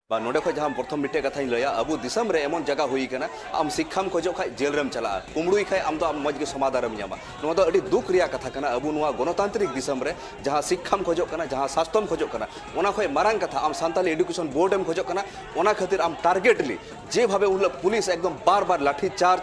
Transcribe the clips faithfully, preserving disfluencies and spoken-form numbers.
ᱵᱟ, ᱱᱚᱰᱮ ᱠᱷᱚᱱ ᱡᱟᱦᱟᱸ ᱯᱨᱚᱛᱷᱚᱢ ᱢᱤᱫᱴᱮᱡ ᱠᱟᱛᱷᱟᱧ ᱞᱟᱹᱭᱟ, ᱟᱵᱚ ᱫᱤᱥᱚᱢ ᱨᱮ ᱮᱢᱚᱱ ᱡᱟᱭᱜᱟ ᱦᱩᱭ ᱠᱟᱱᱟ, ᱟᱢ ᱥᱤᱠᱠᱷᱟᱢ ᱠᱷᱚᱡᱚᱜ ᱠᱷᱟᱡ ᱡᱮᱞ ᱨᱮᱢ ᱪᱟᱞᱟᱜᱼᱟ, ᱠᱩᱢᱵᱽᱲᱩᱭ ᱠᱷᱟᱡ ᱟᱢ ᱫᱚ ᱟᱢ ᱢᱚᱡᱽ ᱜᱮ ᱥᱚᱢᱟᱫᱷᱟᱱ ᱮᱢ ᱧᱟᱢᱟ᱾ ᱱᱚᱣᱟ ᱫᱚ ᱟᱹᱰᱤ ᱫᱩᱠ ᱨᱮᱭᱟᱜ ᱠᱟᱛᱷᱟ ᱠᱟᱱᱟ᱾ ᱟᱵᱚ ᱱᱚᱣᱟ ᱜᱚᱱᱚᱛᱟᱱᱛᱨᱤᱠ ᱫᱤᱥᱚᱢ ᱨᱮ ᱡᱟᱦᱟᱸ ᱥᱤᱠᱠᱷᱟᱢ ᱠᱷᱚᱡᱚᱜ ᱠᱟᱱᱟ, ᱡᱟᱦᱟᱸ ᱥᱟᱥᱛᱚᱢ ᱠᱷᱚᱡᱚᱜ ᱠᱟᱱᱟ, ᱚᱱᱟ ᱠᱷᱚᱡ ᱢᱟᱨᱟᱝ ᱠᱟᱛᱷᱟ ᱟᱢ ᱥᱟᱱᱛᱟᱞᱤ ᱮᱰᱩᱠᱮᱥᱚᱱ ᱵᱳᱨᱰ ᱮᱢ ᱠᱷᱚᱡᱚᱜ ᱠᱟᱱᱟ, ᱚᱱᱟ ᱠᱷᱟᱹᱛᱤᱨ ᱟᱢ ᱴᱟᱨᱜᱮᱴᱞᱤ ᱡᱮᱵᱷᱟᱵᱮ ᱩᱱ ᱦᱤᱞᱳᱜ ᱯᱩᱞᱤᱥ ᱮᱠᱫᱚᱢ ᱵᱟᱨ ᱵᱟᱨ ᱞᱟᱴᱷᱤ ᱪᱟᱨᱡᱽ,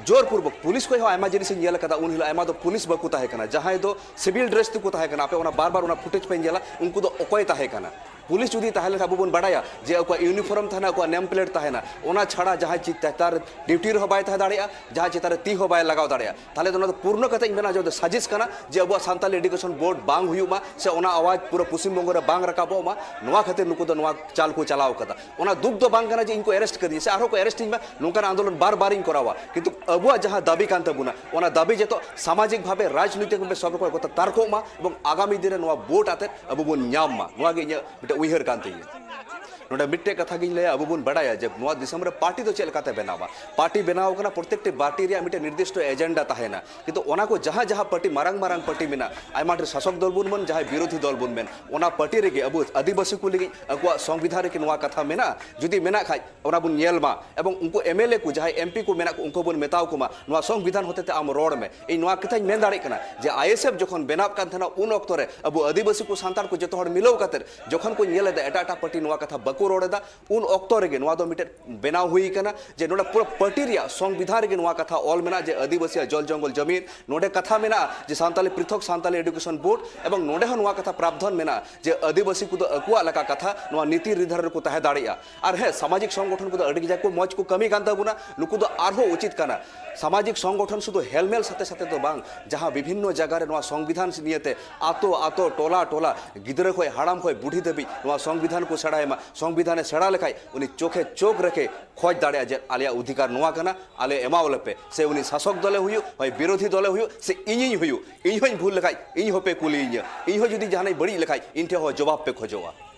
ᱡᱳᱨᱯᱩᱨᱵᱚᱠ ᱯᱩᱞᱤᱥ ᱠᱷᱚᱡ ᱦᱚᱸ ᱟᱭᱢᱟ ᱡᱤᱱᱤᱥ ᱤᱧ ᱧᱮᱞ ᱟᱠᱟᱫᱟ, ᱩᱱ ᱦᱤᱞᱳᱜ ᱟᱭᱢᱟ ᱫᱚ ᱯᱩᱞᱤᱥ ᱵᱟᱠᱚ ᱛᱟᱦᱮᱸ ᱠᱟᱱᱟ, ᱡᱟᱦᱟᱸᱭ ᱫᱚ ᱥᱤᱵᱤᱞ ᱰᱨᱮᱥ ᱛᱮᱠᱚ ᱛᱟᱦᱮᱸ ᱠᱟᱱᱟ᱾ ᱟᱯᱮ ᱚᱱᱟ ᱵᱟᱨ ᱵᱟᱨ ᱚᱱᱟ ᱯᱷᱩᱴᱮᱡᱽ ᱯᱮ ᱧᱮᱞᱟ, ᱩᱱᱠᱩ ᱫᱚ ᱚᱠᱚᱭ ᱛᱟᱦᱮᱸ ᱠᱟᱱᱟ? ᱯᱩᱞᱤᱥ ᱡᱩᱫᱤ ᱛᱟᱦᱮᱸ ᱞᱮᱱᱠᱷᱟᱱ ᱟᱵᱚ ᱵᱚᱱ ᱵᱟᱰᱟᱭᱟ ᱡᱮ ᱟᱠᱚᱣᱟᱜ ᱤᱭᱩᱱᱤᱯᱷᱚᱨᱢ ᱛᱟᱦᱮᱱᱟ, ᱟᱠᱚᱣᱟᱜ ᱱᱮᱢ ᱯᱞᱮᱴ ᱛᱟᱦᱮᱱᱟ, ᱚᱱᱟ ᱪᱷᱟᱲᱟ ᱡᱟᱦᱟᱸᱭ ᱪᱮᱛᱟᱱ ᱨᱮ ᱰᱤᱭᱩᱴᱤ ᱨᱮᱦᱚᱸ ᱵᱟᱭ ᱛᱟᱦᱮᱸ ᱫᱟᱲᱮᱭᱟᱜᱼᱟ, ᱡᱟᱦᱟᱸᱭ ᱪᱮᱛᱟᱱ ᱨᱮ ᱛᱤ ᱦᱚᱸ ᱵᱟᱭ ᱞᱟᱜᱟᱣ ᱫᱟᱲᱮᱭᱟᱜᱼᱟ᱾ ᱛᱟᱦᱚᱞᱮ ᱫᱚ ᱱᱚᱣᱟ ᱫᱚ ᱯᱩᱨᱱᱚ ᱠᱟᱛᱮ ᱤᱧ ᱢᱮᱱᱟ ᱡᱮ ᱥᱟᱡᱤᱥ ᱠᱟᱱᱟ ᱡᱮ ᱟᱵᱚᱣᱟᱜ ᱥᱟᱱᱛᱟᱞᱤ ᱮᱰᱩᱠᱮᱥᱚᱱ ᱵᱳᱨᱰ ᱵᱟᱝ ᱦᱩᱭᱩᱜ ᱢᱟ, ᱥᱮ ᱚᱱᱟ ᱟᱣᱟᱡᱽ ᱯᱩᱨᱟᱹ ᱯᱚᱥᱪᱤᱢ ᱵᱚᱝᱜᱚ ᱨᱮ ᱵᱟᱝ ᱨᱟᱠᱟᱵᱚᱜ ᱢᱟ, ᱱᱚᱣᱟ ᱠᱷᱟᱹᱛᱤᱨ ᱱᱩᱠᱩ ᱫᱚ ᱱᱚᱣᱟ ᱪᱟᱞ ᱠᱚ ᱪᱟᱞᱟᱣ ᱠᱟᱫᱟ᱾ ᱚᱱᱟ ᱫᱩᱠ ᱫᱚ ᱵᱟᱝ ᱠᱟᱱᱟ ᱡᱮ ᱤᱧ ᱠᱚ ᱮᱨᱮᱥᱴ ᱠᱟᱫᱤᱧᱟ ᱥᱮ ᱟᱨᱦᱚᱸ ᱠᱚ ᱮᱨᱮᱥᱴ ᱤᱧ ᱢᱟ, ᱱᱚᱝᱠᱟᱱ ᱟᱱᱫᱳᱞᱚᱱ ᱵᱟᱨ ᱵᱟᱨᱤᱧ ᱠᱚᱨᱟᱣᱟ, ᱠᱤᱱᱛᱩ ᱟᱵᱚᱣᱟᱜ ᱡᱟᱦᱟᱸ ᱫᱟᱹᱵᱤ ᱠᱟᱱ ᱛᱟᱵᱚᱱᱟ, ᱚᱱᱟ ᱫᱟᱹᱵᱤ ᱡᱚᱛᱚ ᱥᱟᱢᱟᱡᱤᱠ ᱵᱷᱟᱵᱮ, ᱨᱟᱡᱽᱱᱳᱭᱛᱤᱠ ᱵᱷᱟᱵᱮ ᱥᱚᱵ ᱨᱚᱠᱚᱢ ᱠᱚ ᱛᱟᱨᱠᱚᱜ ᱢᱟ ᱮᱵᱚᱝ ᱟᱜᱟᱢᱤ ᱫᱤᱱ ᱨᱮ ᱱᱚᱣᱟ ᱵᱳᱨᱰ ᱟᱛᱮᱫ ᱟᱵᱚ ᱵᱚᱱ ᱧᱟᱢ ᱢᱟ, ᱱᱚᱣᱟ ᱜᱮ ᱤᱧᱟᱹᱜ ᱢᱤᱫᱴᱮᱱ ᱩᱭᱦᱟᱹᱨ ᱠᱟᱱ ᱛᱤᱧᱟᱹ᱾ ᱱᱚᱰᱮ ᱢᱤᱫᱴᱮᱡ ᱠᱟᱛᱷᱟ ᱜᱤᱧ ᱞᱟᱹᱭᱟ, ᱟᱵᱚ ᱵᱚᱱ ᱵᱟᱰᱟᱭᱟ ᱡᱮ ᱱᱚᱣᱟ ᱫᱤᱥᱚᱢ ᱨᱮ ᱯᱟᱨᱴᱤ ᱫᱚ ᱪᱮᱫ ᱞᱮᱠᱟᱛᱮ ᱵᱮᱱᱟᱣᱟ᱾ ᱯᱟᱨᱴᱤ ᱵᱮᱱᱟᱣ ᱠᱟᱱᱟ, ᱯᱨᱚᱛᱮᱠᱴᱤ ᱯᱟᱨᱴᱤ ᱨᱮᱭᱟᱜ ᱢᱤᱫᱴᱮᱱ ᱱᱤᱨᱫᱤᱥᱴᱚ ᱮᱡᱮᱱᱰᱟ ᱛᱟᱦᱮᱱᱟ, ᱠᱤᱱᱛᱩ ᱚᱱᱟ ᱠᱚ ᱡᱟᱦᱟᱸ ᱡᱟᱦᱟᱸ ᱯᱟᱨᱴᱤ, ᱢᱟᱨᱟᱝ ᱢᱟᱨᱟᱝ ᱯᱟᱨᱴᱤ ᱢᱮᱱᱟᱜᱼᱟ, ᱟᱭᱢᱟ ᱰᱷᱮᱨ ᱥᱟᱥᱚᱠ ᱫᱚᱞ ᱵᱚᱱ ᱢᱮᱱ, ᱡᱟᱦᱟᱸᱭ ᱵᱤᱨᱳᱫᱷᱤ ᱫᱚᱞ ᱵᱚᱱ ᱢᱮᱱ, ᱚᱱᱟ ᱯᱟᱨᱴᱤ ᱨᱮᱜᱮ ᱟᱵᱚ ᱟᱹᱫᱤᱵᱟᱹᱥᱤ ᱠᱚ ᱞᱟᱹᱜᱤᱫ ᱟᱠᱚᱣᱟᱜ ᱥᱚᱝᱵᱤᱫᱷᱟᱱ ᱨᱮᱜᱮ ᱱᱚᱣᱟ ᱠᱟᱛᱷᱟ ᱢᱮᱱᱟᱜᱼᱟ, ᱡᱩᱫᱤ ᱢᱮᱱᱟᱜ ᱠᱷᱟᱡ ᱚᱱᱟ ᱵᱚᱱ ᱧᱮᱞ ᱢᱟ, ᱮᱵᱚᱝ ᱩᱱᱠᱩ ᱮᱢ ᱮᱞ ᱮ ᱠᱚ ᱡᱟᱦᱟᱸᱭ ᱮᱢ ᱯᱤ ᱠᱚ ᱢᱮᱱᱟᱜ ᱠᱚ ᱩᱱᱠᱩ ᱵᱚᱱ ᱢᱮᱛᱟᱣ ᱠᱚ ᱢᱟ, ᱱᱚᱣᱟ ᱥᱚᱝᱵᱤᱫᱷᱟᱱ ᱦᱚᱛᱮᱛᱮ ᱟᱢ ᱨᱚᱲ ᱢᱮ᱾ ᱤᱧ ᱱᱚᱣᱟ ᱠᱟᱛᱷᱟᱧ ᱢᱮᱱ ᱫᱟᱲᱮᱭᱟᱜ ᱠᱟᱱᱟ ᱡᱮ ᱟᱭ ᱮᱥ ᱮᱯᱷ ᱡᱚᱠᱷᱚᱱ ᱵᱮᱱᱟᱣ ᱠᱟᱱ ᱛᱟᱦᱮᱱᱟ ᱩᱱ ᱚᱠᱛᱚ ᱨᱮ ᱟᱵᱚ ᱟᱹᱫᱤᱵᱟᱹᱥᱤ ᱠᱚ ᱥᱟᱱᱛᱟᱲ ᱠᱚ ᱡᱚᱛᱚ ᱦᱚᱲ ᱢᱤᱞᱟᱹᱣ ᱠᱟᱛᱮ ᱡᱚᱠᱷᱚᱱ ᱠᱚ ᱧᱮᱞ ᱮᱫᱟ ᱮᱴᱟᱜ ᱮᱴᱟᱜ ᱯᱟᱨᱴᱤ ᱱᱚᱣᱟ ᱠᱟᱛᱷᱟ ᱵᱟᱠᱚ ᱨᱚᱲ ᱮᱫᱟ, ᱩᱱ ᱚᱠᱛᱚ ᱨᱮᱜᱮ ᱱᱚᱣᱟ ᱫᱚ ᱢᱤᱫᱴᱮᱱ ᱵᱮᱱᱟᱣ ᱦᱩᱭ ᱠᱟᱱᱟ ᱡᱮ ᱱᱚᱰᱮ ᱯᱩᱨᱟᱹ ᱯᱟᱨᱴᱤ ᱨᱮᱭᱟᱜ ᱥᱚᱝᱵᱤᱫᱷᱟᱱ ᱨᱮᱜᱮ ᱱᱚᱣᱟ ᱠᱟᱛᱷᱟ ᱚᱞ ᱢᱮᱱᱟᱜᱼᱟ ᱡᱮ ᱟᱹᱫᱤᱵᱟᱹᱥᱤᱭᱟᱜ ᱡᱚᱞ ᱡᱚᱝᱜᱚᱞ ᱡᱟᱢᱤᱱ, ᱱᱚᱰᱮ ᱠᱟᱛᱷᱟ ᱢᱮᱱᱟᱜᱼᱟ ᱡᱮ ᱥᱟᱱᱛᱟᱞᱤ ᱯᱨᱤᱛᱷᱚᱠ ᱥᱟᱱᱛᱟᱞᱤ ᱮᱰᱩᱠᱮᱥᱚᱱ ᱵᱳᱨᱰ, ᱮᱵᱚᱝ ᱱᱚᱰᱮ ᱦᱚᱸ ᱱᱚᱣᱟ ᱠᱟᱛᱷᱟ ᱯᱨᱟᱵᱫᱷᱟᱱ ᱢᱮᱱᱟᱜᱼᱟ ᱡᱮ ᱟᱹᱫᱤᱵᱟᱹᱥᱤ ᱠᱚᱫᱚ ᱟᱠᱚᱣᱟᱜ ᱞᱮᱠᱟ ᱠᱟᱛᱷᱟ ᱱᱚᱣᱟ ᱱᱤᱛᱤ ᱱᱤᱨᱫᱷᱟᱨᱚᱱ ᱨᱮᱠᱚ ᱛᱟᱦᱮᱸ ᱫᱟᱲᱮᱭᱟᱜᱼᱟ᱾ ᱟᱨ ᱦᱮᱸ, ᱥᱟᱢᱟᱡᱤᱠ ᱥᱚᱝᱜᱚᱴᱷᱚᱱ ᱠᱚᱫᱚ ᱟᱹᱰᱤ ᱠᱟᱡᱟᱠ ᱠᱚ ᱢᱚᱡᱽ ᱠᱚ ᱠᱟᱹᱢᱤ ᱠᱟᱱ ᱛᱟᱵᱚᱱᱟ, ᱱᱩᱠᱩ ᱫᱚ ᱟᱨᱦᱚᱸ ᱩᱪᱤᱛ ᱠᱟᱱᱟ᱾ ᱥᱟᱢᱟᱡᱤᱠ ᱥᱚᱝᱜᱚᱴᱷᱚᱱ ᱥᱩᱫᱷᱩ ᱦᱮᱞᱢᱮᱞ ᱥᱟᱛᱮ ᱥᱟᱛᱮ ᱫᱚ ᱵᱟᱝ, ᱡᱟᱦᱟᱸ ᱵᱤᱵᱷᱤᱱᱱᱚ ᱡᱟᱭᱜᱟ ᱨᱮ ᱱᱚᱣᱟ ᱥᱚᱝᱵᱤᱫᱷᱟᱱ ᱱᱤᱭᱮᱛᱮ ᱟᱛᱳ ᱟᱛᱳ, ᱴᱚᱞᱟ ᱴᱚᱞᱟ, ᱜᱤᱫᱽᱨᱟᱹ ᱠᱷᱚᱱ ᱦᱟᱲᱟᱢ ᱠᱷᱚᱱ ᱵᱩᱰᱷᱤ ᱫᱷᱟᱹᱵᱤᱡ ᱱᱚᱣᱟ ᱥᱚᱝᱵᱤᱫᱷᱟᱱ ᱠᱚ ᱥᱮᱬᱟᱭ ᱢᱟ, ᱥᱚᱝᱵᱤᱫᱷᱟᱱᱮ ᱥᱮᱬᱟ ᱞᱮᱠᱷᱟᱡ ᱩᱱᱤ ᱪᱳᱠᱷᱮ ᱪᱳᱠᱷ ᱨᱮᱠᱷᱮ ᱠᱷᱚᱡᱽ ᱫᱟᱲᱮᱭᱟᱜᱼᱟ ᱡᱮ ᱟᱞᱮᱭᱟᱜ ᱚᱫᱷᱤᱠᱟᱨ ᱱᱚᱣᱟ ᱠᱟᱱᱟ, ᱟᱞᱮ ᱮᱢᱟᱣ ᱞᱮᱯᱮ, ᱥᱮ ᱩᱱᱤ ᱥᱟᱥᱚᱠ ᱫᱚᱞᱮ ᱦᱩᱭᱩᱜ, ᱦᱳᱭ ᱵᱤᱨᱳᱫᱷᱤ ᱫᱚᱞᱮ ᱦᱩᱭᱩᱜ, ᱥᱮ ᱤᱧᱤᱧ ᱦᱩᱭᱩᱜ, ᱤᱧ ᱦᱚᱸᱧ ᱵᱷᱩᱞ ᱞᱮᱠᱷᱟᱡ ᱤᱧ ᱦᱚᱸᱯᱮ ᱠᱩᱞᱤᱭᱤᱧᱟ, ᱤᱧ ᱦᱚᱸ ᱡᱩᱫᱤ ᱡᱟᱦᱟᱱᱟᱜ ᱤᱧ ᱵᱟᱹᱲᱤᱡ ᱞᱮᱠᱷᱟᱡ ᱤᱧ ᱴᱷᱮᱱ ᱦᱚᱸ ᱡᱚᱵᱟᱵ ᱯᱮ ᱠᱷᱚᱡᱚᱜᱼᱟ᱾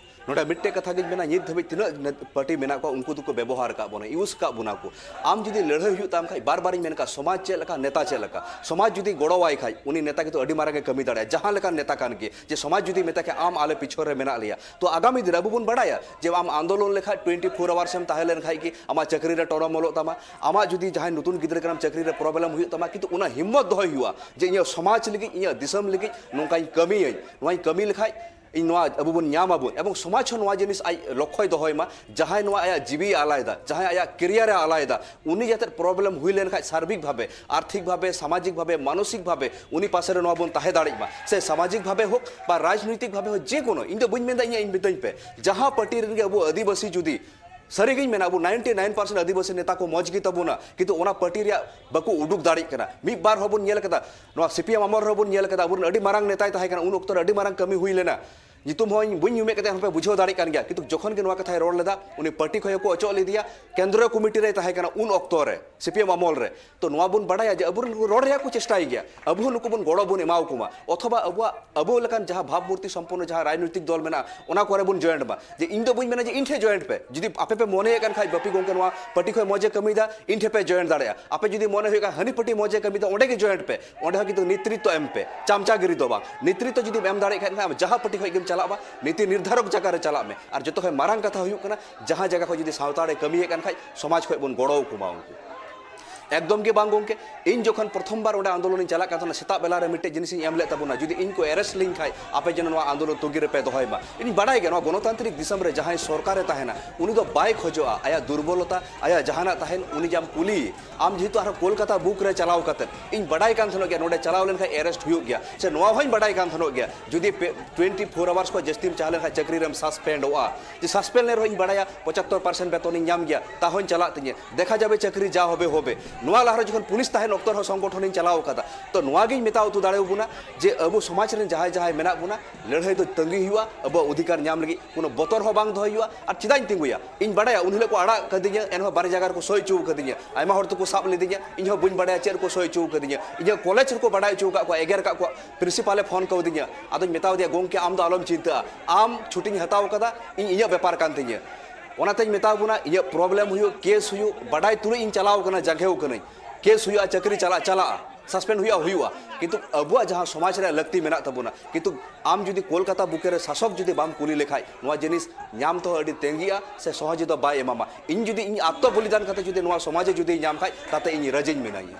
ᱱᱚᱰᱮ ᱢᱤᱫᱴᱮᱡ ᱠᱟᱛᱷᱟ ᱜᱤᱧ ᱢᱮᱱᱟ, ᱱᱤᱛ ᱫᱷᱟᱹᱵᱤᱡ ᱛᱤᱱᱟᱹᱜ ᱱᱮ-, ᱯᱟᱨᱴᱤ ᱢᱮᱱᱟᱜ ᱠᱚᱣᱟ, ᱩᱱᱠᱩ ᱫᱚᱠᱚ ᱵᱮᱵᱚᱦᱟᱨ ᱟᱠᱟᱫ ᱵᱚᱱᱟ, ᱤᱭᱩᱡᱽ ᱟᱠᱟᱫ ᱵᱚᱱᱟ ᱠᱚ᱾ ᱟᱢ ᱡᱩᱫᱤ ᱞᱟᱹᱲᱦᱟᱹᱭ ᱦᱩᱭᱩᱜ ᱛᱟᱢ ᱠᱷᱟᱡ, ᱵᱟᱨ ᱵᱟᱨᱤᱧ ᱢᱮᱱ ᱠᱟᱜ, ᱥᱚᱢᱟᱡᱽ ᱪᱮᱫ ᱞᱮᱠᱟ, ᱱᱮᱛᱟ ᱪᱮᱫ ᱞᱮᱠᱟ, ᱥᱚᱢᱟᱡᱽ ᱡᱩᱫᱤ ᱜᱚᱲᱚᱣᱟᱭ ᱠᱷᱟᱡ, ᱩᱱᱤ ᱱᱮᱛᱟ ᱠᱤᱱᱛᱩ ᱟᱹᱰᱤ ᱢᱟᱨᱟᱝ ᱮ ᱠᱟᱹᱢᱤ ᱫᱟᱲᱮᱭᱟᱜᱼᱟ, ᱡᱟᱦᱟᱸ ᱞᱮᱠᱟᱱ ᱱᱮᱛᱟ ᱠᱟᱱ ᱜᱮ᱾ ᱡᱮ ᱥᱚᱢᱟᱡᱽ ᱡᱩᱫᱤ ᱢᱮᱛᱟᱭ ᱠᱷᱟᱡ, "ᱟᱢ ᱟᱞᱮ ᱯᱤᱪᱷᱚᱱ ᱨᱮ ᱢᱮᱱᱟᱜ ᱞᱮᱭᱟ", ᱛᱚ ᱟᱜᱟᱢᱤ ᱫᱤᱱ ᱨᱮ ᱟᱵᱚ ᱵᱚᱱ ᱵᱟᱲᱟᱭᱟ ᱡᱮ ᱟᱢ ᱟᱱᱫᱳᱞᱚᱱ ᱞᱮᱠᱷᱟᱡ, ᱴᱩᱭᱮᱱᱴᱤ ᱯᱷᱳᱨ ᱟᱣᱟᱨᱥ ᱮᱢ ᱛᱟᱦᱮᱸ ᱞᱮᱱ ᱠᱷᱟᱡ ᱜᱮ ᱟᱢᱟᱜ ᱪᱟᱹᱠᱨᱤ ᱨᱮ ᱴᱚᱨᱚᱢᱚᱞᱚᱜ ᱛᱟᱢᱟ, ᱟᱢᱟᱜ ᱡᱩᱫᱤ ᱡᱟᱦᱟᱸᱭ ᱱᱚᱛᱩᱱ ᱜᱤᱫᱽᱨᱟᱹ ᱠᱟᱱᱟᱢ, ᱪᱟᱹᱠᱨᱤ ᱨᱮ ᱯᱨᱚᱵᱞᱮᱢ ᱦᱩᱭᱩᱜ ᱛᱟᱢᱟ, ᱠᱤᱱᱛᱩ ᱚᱱᱟ ᱦᱤᱢᱢᱚᱛ ᱫᱚᱦᱚᱭ ᱦᱩᱭᱩᱜᱼᱟ ᱡᱮ ᱤᱧᱟᱹᱜ ᱥᱚᱢᱟᱡᱽ ᱞᱟᱹᱜᱤᱫ, ᱤᱧᱟᱹᱜ ᱫᱤᱥᱚᱢ ᱞᱟᱹᱜᱤᱫ ᱱᱚᱝᱠᱟᱧ ᱠᱟᱹᱢᱤᱭᱟᱹᱧ, ᱱᱚᱣᱟᱧ ᱠᱟᱹᱢᱤ ᱞᱮᱠᱷᱟᱡ ᱤᱧ ᱱᱚᱣᱟ ᱟᱵᱚ ᱵᱚᱱ ᱧᱟᱢ ᱟᱵᱚᱱ, ᱮᱵᱚᱝ ᱥᱚᱢᱟᱡᱽ ᱦᱚᱸ ᱱᱚᱣᱟ ᱡᱤᱱᱤᱥ ᱟᱡ ᱞᱚᱠᱠᱷᱚᱭ ᱫᱚᱦᱚᱭ ᱢᱟ, ᱡᱟᱦᱟᱸᱭ ᱱᱚᱣᱟ ᱟᱭᱟᱜ ᱡᱤᱣᱤ ᱟᱞᱟᱭᱮᱫᱟ, ᱡᱟᱦᱟᱸᱭ ᱟᱭᱟᱜ ᱠᱮᱨᱤᱭᱟᱨ ᱮ ᱟᱞᱟᱭᱮᱫᱟ, ᱩᱱᱤ ᱡᱟᱛᱮ ᱯᱨᱚᱵᱞᱮᱢ ᱦᱩᱭ ᱞᱮᱱᱠᱷᱟᱡ ᱥᱟᱨᱵᱤᱠ ᱵᱷᱟᱵᱮ, ᱟᱨᱛᱷᱤᱠ ᱵᱷᱟᱵᱮ, ᱥᱟᱢᱟᱡᱤᱠ ᱵᱷᱟᱵᱮ, ᱢᱟᱱᱚᱥᱤᱠ ᱵᱷᱟᱵᱮ ᱩᱱᱤ ᱯᱟᱥᱮ ᱨᱮ ᱱᱚᱣᱟ ᱵᱚᱱ ᱛᱟᱦᱮᱸ ᱫᱟᱲᱮᱭᱟᱜ ᱢᱟ, ᱥᱮ ᱥᱟᱢᱟᱡᱤᱠ ᱵᱷᱟᱵᱮ ᱦᱳᱠ ᱵᱟ ᱨᱟᱡᱽᱱᱳᱭᱛᱤᱠ ᱵᱷᱟᱵᱮ ᱦᱳᱠ, ᱡᱮ ᱠᱳᱱᱳ, ᱤᱧ ᱫᱚ ᱵᱟᱹᱧ ᱢᱮᱱᱫᱟ ᱤᱧᱟᱹᱜ, ᱤᱧ ᱢᱤᱛᱟᱹᱧ ᱯᱮ, ᱡᱟᱦᱟᱸ ᱯᱟᱨᱴᱤ ᱨᱮᱱ ᱜᱮ ᱟᱵᱚ ᱟᱹᱫᱤᱵᱟᱹᱥᱤ ᱡᱩᱫᱤ ᱥᱟᱹᱨᱤᱜᱤᱧ ᱢᱮᱱᱟ, ᱟᱵᱚ ᱱᱟᱭᱤᱱᱴᱤ ᱱᱟᱭᱤᱱ ᱯᱟᱨᱥᱮᱱᱴ ᱟᱹᱫᱤᱵᱟᱹᱥᱤ ᱱᱮᱛᱟ ᱠᱚ ᱢᱚᱡᱽ ᱜᱮ ᱛᱟᱵᱚᱱᱟ, ᱠᱤᱱᱛᱩ ᱚᱱᱟ ᱯᱟᱨᱴᱤ ᱨᱮᱭᱟᱜ ᱵᱟᱠᱚ ᱩᱰᱩᱠ ᱫᱟᱲᱮᱭᱟᱜ ᱠᱟᱱᱟ᱾ ᱢᱤᱫ ᱵᱟᱨ ᱦᱚᱸᱵᱚᱱ ᱧᱮᱞ ᱠᱟᱫᱟ, ᱱᱚᱣᱟ ᱥᱤ ᱯᱤ ᱮᱢ ᱟᱢᱚᱞ ᱨᱮᱦᱚᱸ ᱵᱚᱱ ᱧᱮᱞ ᱠᱟᱫᱟ, ᱟᱵᱚᱨᱮᱱ ᱟᱹᱰᱤ ᱢᱟᱨᱟᱝ ᱱᱮᱛᱟᱭ ᱛᱟᱦᱮᱸ ᱠᱟᱱᱟ, ᱩᱱ ᱚᱠᱛᱚ ᱨᱮ ᱟᱹᱰᱤ ᱢᱟᱨᱟᱝ ᱠᱟᱹᱢᱤ ᱦᱩᱭ ᱞᱮᱱᱟ᱾ ᱧᱩᱛᱩᱢ ᱦᱚᱸ ᱤᱧ ᱵᱟᱹᱧ ᱧᱩᱢᱮᱫ ᱠᱟᱛᱮ ᱦᱚᱸᱯᱮ ᱵᱩᱡᱷᱟᱹᱣ ᱫᱟᱲᱮᱭᱟᱜ ᱠᱟᱱ ᱜᱮᱭᱟ, ᱠᱤᱱᱛᱩ ᱡᱚᱠᱷᱚᱱ ᱜᱮ ᱱᱚᱣᱟ ᱠᱟᱛᱷᱟᱭ ᱨᱚᱲ ᱞᱮᱫᱟ, ᱩᱱᱤ ᱯᱟᱨᱴᱤ ᱠᱷᱚᱱ ᱦᱚᱸᱠᱚ ᱚᱪᱚᱜ ᱞᱮᱫᱮᱭᱟ, ᱠᱮᱱᱫᱨᱚ ᱠᱚᱢᱤᱴᱤ ᱨᱮᱭ ᱛᱟᱦᱮᱸ ᱠᱟᱱᱟ ᱩᱱ ᱚᱠᱛᱚ ᱨᱮ, ᱥᱤ ᱯᱤ ᱮᱢ ᱟᱢᱚᱞ ᱨᱮ᱾ ᱛᱚ ᱱᱚᱣᱟ ᱵᱚᱱ ᱵᱟᱲᱟᱭᱟ ᱡᱮ ᱟᱵᱚᱨᱮᱱ ᱠᱚ ᱨᱚᱲ ᱨᱮᱭᱟᱜ ᱠᱚ ᱪᱮᱥᱴᱟᱭ ᱜᱮᱭᱟ, ᱟᱵᱚ ᱦᱚᱸ ᱱᱩᱠᱩ ᱵᱚᱱ ᱜᱚᱲᱚ ᱵᱚᱱ ᱮᱢᱟ ᱠᱚ ᱢᱟ, ᱚᱛᱷᱚᱵᱟ ᱟᱵᱚᱣᱟᱜ, ᱟᱵᱚ ᱞᱮᱠᱟᱱ ᱡᱟᱦᱟᱸ ᱵᱷᱟᱵᱽ ᱢᱩᱨᱛᱤ ᱥᱚᱢᱯᱚᱱᱱᱚ ᱡᱟᱦᱟᱸ ᱨᱟᱡᱽᱱᱳᱭᱛᱤᱠ ᱫᱚᱞ ᱢᱮᱱᱟᱜᱼᱟ, ᱚᱱᱟ ᱠᱚᱨᱮ ᱵᱚᱱ ᱡᱚᱭᱮᱱᱴ ᱢᱟ᱾ ᱡᱮ ᱤᱧ ᱫᱚ ᱵᱟᱹᱧ ᱢᱮᱱᱟ ᱡᱮ ᱤᱧ ᱴᱷᱮᱱ ᱡᱚᱭᱮᱱᱴ ᱯᱮ, ᱡᱩᱫᱤ ᱟᱯᱮ ᱯᱮ ᱢᱚᱱᱮᱭᱮᱫ ᱠᱟᱱ ᱠᱷᱟᱡ ᱵᱟᱯᱤ ᱜᱚᱢᱠᱮ ᱱᱚᱣᱟ ᱯᱟᱨᱴᱤ ᱠᱷᱚᱱ ᱢᱚᱡᱽ ᱮ ᱠᱟᱹᱢᱤᱭᱮᱫᱟ, ᱤᱧ ᱴᱷᱮᱱ ᱯᱮ ᱡᱚᱭᱮᱱᱴ ᱫᱟᱲᱮᱭᱟᱜᱼᱟ᱾ ᱟᱯᱮ ᱡᱩᱫᱤ ᱢᱚᱱᱮ ᱦᱩᱭᱩᱜ ᱠᱷᱟᱱ ᱦᱟᱹᱱᱤ ᱯᱟᱨᱴᱤ ᱢᱚᱡᱽ ᱮ ᱠᱟᱹᱢᱤᱭᱮᱫᱟ, ᱚᱸᱰᱮ ᱜᱮ ᱡᱚᱭᱮᱱᱴ ᱯᱮ, ᱚᱸᱰᱮ ᱦᱚᱸ ᱠᱤᱱᱛᱩ ᱱᱮᱛᱨᱤᱛᱛᱚ ᱮᱢ ᱯᱮ, ᱪᱟᱢᱪᱟᱜᱤᱨᱤ ᱫᱚ ᱵᱟᱝ᱾ ᱱᱮᱛᱨᱤᱛᱛᱚ ᱡᱩᱫᱤᱢ ᱮᱢ ᱫᱟᱲᱮᱭᱟᱜ ᱠᱷᱟᱱ, ᱟᱢ ᱡᱟᱦᱟᱸ ᱯᱟᱨᱴᱤ ᱠᱷᱚᱱ ᱜᱮᱢ ᱪᱟᱞᱟᱜ ᱢᱟ, ᱱᱤᱛᱤ ᱱᱤᱨᱫᱷᱟᱨᱚᱠ ᱡᱟᱭᱜᱟ ᱨᱮ ᱪᱟᱞᱟᱜ ᱢᱮ᱾ ᱟᱨ ᱡᱚᱛᱚ ᱠᱷᱚᱱ ᱢᱟᱨᱟᱝ ᱠᱟᱛᱷᱟ ᱦᱩᱭᱩᱜ ᱠᱟᱱᱟ, ᱡᱟᱦᱟᱸ ᱡᱟᱭᱜᱟ ᱠᱷᱚᱱ ᱡᱩᱫᱤ ᱥᱟᱶᱛᱟ ᱨᱮ ᱠᱟᱹᱢᱤᱭᱮᱫ ᱠᱟᱱ ᱠᱷᱟᱡ, ᱥᱚᱢᱟᱡᱽ ᱠᱷᱚᱱ ᱵᱚᱱ ᱜᱚᱲᱚ ᱟᱠᱚ ᱢᱟ ᱩᱱᱠᱩ᱾ ᱮᱠᱫᱚᱢ ᱜᱮ ᱵᱟᱝ ᱜᱚᱢᱠᱮ, ᱤᱧ ᱡᱚᱠᱷᱚᱱ ᱯᱨᱚᱛᱷᱚᱢ ᱵᱟᱨ ᱚᱸᱰᱮ ᱟᱱᱫᱳᱞᱚᱱᱤᱧ ᱪᱟᱞᱟᱜ ᱠᱟᱱ ᱛᱟᱦᱮᱱᱟ, ᱥᱮᱛᱟᱜ ᱵᱮᱞᱟ ᱨᱮ ᱢᱤᱫᱴᱮᱡ ᱡᱤᱱᱤᱥᱤᱧ ᱮᱢ ᱞᱮᱫ ᱛᱟᱵᱚᱱᱟ, ᱡᱩᱫᱤ ᱤᱧ ᱠᱚ ᱮᱨᱮᱥᱴ ᱞᱤᱧ ᱠᱷᱟᱡ, ᱟᱯᱮ ᱡᱮᱱᱚ ᱱᱚᱣᱟ ᱟᱱᱫᱳᱞᱚᱱ ᱛᱩᱜᱤ ᱨᱮᱯᱮ ᱫᱚᱦᱚᱭ ᱢᱟ᱾ ᱤᱧ ᱵᱟᱰᱟᱭ ᱜᱮᱭᱟ, ᱱᱚᱣᱟ ᱜᱚᱱᱚᱛᱟᱱᱛᱨᱤᱠ ᱫᱤᱥᱚᱢ ᱨᱮ ᱡᱟᱦᱟᱸᱭ ᱥᱚᱨᱠᱟᱨᱮ ᱛᱟᱦᱮᱱᱟ, ᱩᱱᱤ ᱫᱚ ᱵᱟᱭ ᱠᱷᱚᱡᱚᱜᱼᱟ ᱟᱭᱟᱜ ᱫᱩᱨᱵᱚᱞᱚᱛᱟ, ᱟᱭᱟᱜ ᱡᱟᱦᱟᱱᱟᱜ ᱛᱟᱦᱮᱱ, ᱩᱱᱤ ᱡᱮ ᱟᱢ ᱠᱩᱞᱤ, ᱟᱢ ᱡᱮᱦᱮᱛᱩ ᱟᱨᱦᱚᱸ ᱠᱳᱞᱠᱟᱛᱟ ᱵᱩᱠ ᱨᱮ ᱪᱟᱞᱟᱣ ᱠᱟᱛᱮ, ᱤᱧ ᱵᱟᱰᱟᱭ ᱠᱟᱱ ᱛᱟᱦᱮᱱᱚᱜ ᱜᱮᱭᱟ, ᱱᱚᱰᱮ ᱪᱟᱞᱟᱣ ᱞᱮᱱᱠᱷᱟᱱ ᱮᱨᱮᱥᱴ ᱦᱩᱭᱩᱜ ᱜᱮᱭᱟ, ᱥᱮ ᱱᱚᱣᱟ ᱦᱚᱸᱧ ᱵᱟᱰᱟᱭ ᱠᱟᱱ ᱛᱟᱦᱮᱱᱚᱜ ᱜᱮᱭᱟ, ᱡᱩᱫᱤ ᱯᱮ, ᱴᱩᱭᱮᱱᱴᱤ ᱯᱷᱳᱨ ᱟᱣᱟᱨᱥ ᱠᱷᱚᱱ ᱡᱟᱹᱥᱛᱤᱢ ᱪᱟᱦᱟᱣ ᱞᱮᱱᱠᱷᱟᱱ ᱪᱟᱹᱠᱨᱤ ᱨᱮᱢ ᱥᱟᱥᱯᱮᱱᱰᱚᱜᱼᱟ᱾ ᱡᱮ ᱥᱟᱥᱯᱮᱱᱰ ᱞᱮᱱ ᱨᱮᱦᱚᱸ ᱤᱧ ᱵᱟᱰᱟᱭᱟ ᱯᱚᱸᱪᱟᱛᱛᱳᱨ ᱯᱟᱨᱥᱮᱱᱴ ᱵᱮᱛᱚᱱᱤᱧ ᱧᱟᱢ ᱜᱮᱭᱟ, ᱛᱟᱦᱚᱸᱧ ᱪᱟᱞᱟᱜ ᱛᱤᱧᱟᱹ, ᱫᱮᱠᱷᱟ ᱡᱟᱵᱮ ᱪᱟᱹᱠᱨᱤ ᱡᱟ ᱦᱚᱵᱮ ᱦᱚᱵᱮ᱾ ᱱᱚᱣᱟ ᱞᱟᱦᱟᱨᱮ ᱡᱚᱠᱷᱚᱱ ᱯᱩᱞᱤᱥ ᱛᱟᱦᱮᱸ ᱚᱠᱛᱚ ᱨᱮᱦᱚᱸ ᱥᱚᱝᱜᱚᱴᱷᱚᱱᱤᱧ ᱪᱟᱞᱟᱣ ᱟᱠᱟᱫᱟ᱾ ᱛᱚ ᱱᱚᱣᱟ ᱜᱤᱧ ᱢᱮᱛᱟ ᱩᱛᱩ ᱫᱟᱲᱮᱭᱟᱵᱚᱱᱟ ᱡᱮ ᱟᱵᱚ ᱥᱚᱢᱟᱡᱽ ᱨᱮᱱ ᱡᱟᱦᱟᱸᱭ ᱡᱟᱦᱟᱸᱭ ᱢᱮᱱᱟᱜ ᱵᱚᱱᱟ, ᱞᱟᱹᱲᱦᱟᱹᱭ ᱫᱚ ᱛᱟᱺᱜᱤ ᱦᱩᱭᱩᱜᱼᱟ᱾ ᱟᱵᱚᱣᱟᱜ ᱚᱫᱷᱤᱠᱟᱨ ᱧᱟᱢ ᱞᱟᱹᱜᱤᱫ ᱠᱳᱱᱳ ᱵᱚᱛᱚᱨ ᱦᱚᱸ ᱵᱟᱝ ᱫᱚᱦᱚᱭ ᱦᱩᱭᱩᱜᱼᱟ᱾ ᱟᱨ ᱪᱮᱫᱟᱜ ᱤᱧ ᱛᱤᱸᱜᱩᱭᱟ? ᱤᱧ ᱵᱟᱰᱟᱭᱟ ᱩᱱ ᱦᱤᱞᱳᱜ ᱠᱚ ᱟᱲᱟᱜ ᱠᱟᱹᱫᱤᱧᱟ, ᱮᱱᱦᱚᱸ ᱵᱟᱨᱭᱟ ᱡᱟᱭᱜᱟ ᱨᱮᱠᱚ ᱥᱳᱭ ᱦᱚᱪᱚ ᱠᱟᱹᱫᱤᱧᱟ, ᱟᱭᱢᱟ ᱦᱚᱲ ᱛᱮᱠᱚ ᱥᱟᱵ ᱞᱤᱫᱤᱧᱟ, ᱤᱧ ᱦᱚᱸ ᱵᱟᱹᱧ ᱵᱟᱰᱟᱭᱟ ᱪᱮᱫ ᱨᱮᱠᱚ ᱥᱳᱭ ᱦᱚᱪᱚ ᱠᱟᱹᱫᱤᱧᱟ᱾ ᱤᱧᱟᱹᱜ ᱠᱚᱞᱮᱡᱽ ᱨᱮᱠᱚ ᱵᱟᱰᱟᱭ ᱦᱚᱪᱚ ᱟᱠᱟᱫ ᱠᱚᱣᱟ, ᱮᱜᱮᱨ ᱟᱠᱟᱫ ᱠᱚᱣᱟ, ᱯᱨᱤᱱᱥᱤᱯᱟᱞᱮ ᱯᱷᱳᱱ ᱠᱟᱣᱫᱤᱧᱟ᱾ ᱟᱫᱚᱧ ᱢᱮᱛᱟᱣ ᱫᱮᱭᱟ, "ᱜᱚᱢᱠᱮ, ᱟᱢ ᱫᱚ ᱟᱞᱚᱢ ᱪᱤᱱᱛᱟᱹᱜᱼᱟ, ᱟᱢ ᱪᱷᱩᱴᱤᱧ ᱦᱟᱛᱟᱣ ᱠᱟᱫᱟ, ᱤᱧ ᱤᱧᱟᱹᱜ ᱵᱮᱯᱟᱨ ᱠᱟᱱ ᱛᱤᱧᱟᱹ᱾" ᱚᱱᱟᱛᱮᱧ ᱢᱮᱛᱟ ᱵᱚᱱᱟ, ᱤᱧᱟᱹᱜ ᱯᱨᱚᱵᱞᱮᱢ ᱦᱩᱭᱩᱜ, ᱠᱮᱥ ᱦᱩᱭᱩᱜ, ᱵᱟᱰᱟᱭ ᱛᱩᱞᱩᱡ ᱤᱧ ᱪᱟᱞᱟᱣ ᱠᱟᱱᱟ, ᱡᱟᱸᱜᱮᱣ ᱠᱟᱹᱱᱟᱹᱧ, ᱠᱮᱥ ᱦᱩᱭᱩᱜᱼᱟ, ᱪᱟᱹᱠᱨᱤ ᱪᱟᱞᱟᱜ ᱪᱟᱞᱟᱜᱼᱟ, ᱥᱟᱥᱯᱮᱱᱰ ᱦᱩᱭᱩᱜᱼᱟ ᱦᱩᱭᱩᱜᱼᱟ, ᱠᱤᱱᱛᱩ ᱟᱵᱚᱣᱟᱜ ᱡᱟᱦᱟᱸ ᱥᱚᱢᱟᱡᱽ ᱨᱮᱭᱟᱜ ᱞᱟᱹᱠᱛᱤ ᱢᱮᱱᱟᱜ ᱛᱟᱵᱚᱱᱟ, ᱠᱤᱱᱛᱩ ᱟᱢ ᱡᱩᱫᱤ ᱠᱳᱞᱠᱟᱛᱟ ᱵᱩᱠᱮ ᱨᱮ ᱥᱟᱥᱚᱠ ᱡᱩᱫᱤ ᱵᱟᱢ ᱠᱩᱞᱤ ᱞᱮᱠᱷᱟᱡ, ᱱᱚᱣᱟ ᱡᱤᱱᱤᱥ ᱧᱟᱢ ᱛᱮᱦᱚᱸ ᱟᱹᱰᱤ ᱛᱮᱸᱜᱤᱜᱼᱟ ᱥᱮ ᱥᱚᱦᱚᱡᱮ ᱫᱚ ᱵᱟᱭ ᱮᱢᱟᱢᱟ᱾ ᱤᱧ ᱡᱩᱫᱤ ᱤᱧ ᱟᱛᱛᱚ ᱵᱚᱞᱤᱫᱟᱱ ᱠᱟᱛᱮ ᱡᱩᱫᱤ ᱱᱚᱣᱟ ᱥᱚᱢᱟᱡᱮ ᱡᱩᱫᱤ ᱧᱟᱢ ᱠᱷᱟᱡ, ᱛᱟᱛᱮ ᱤᱧ ᱨᱟᱹᱡᱤᱧ ᱢᱮᱱᱟᱧᱟ᱾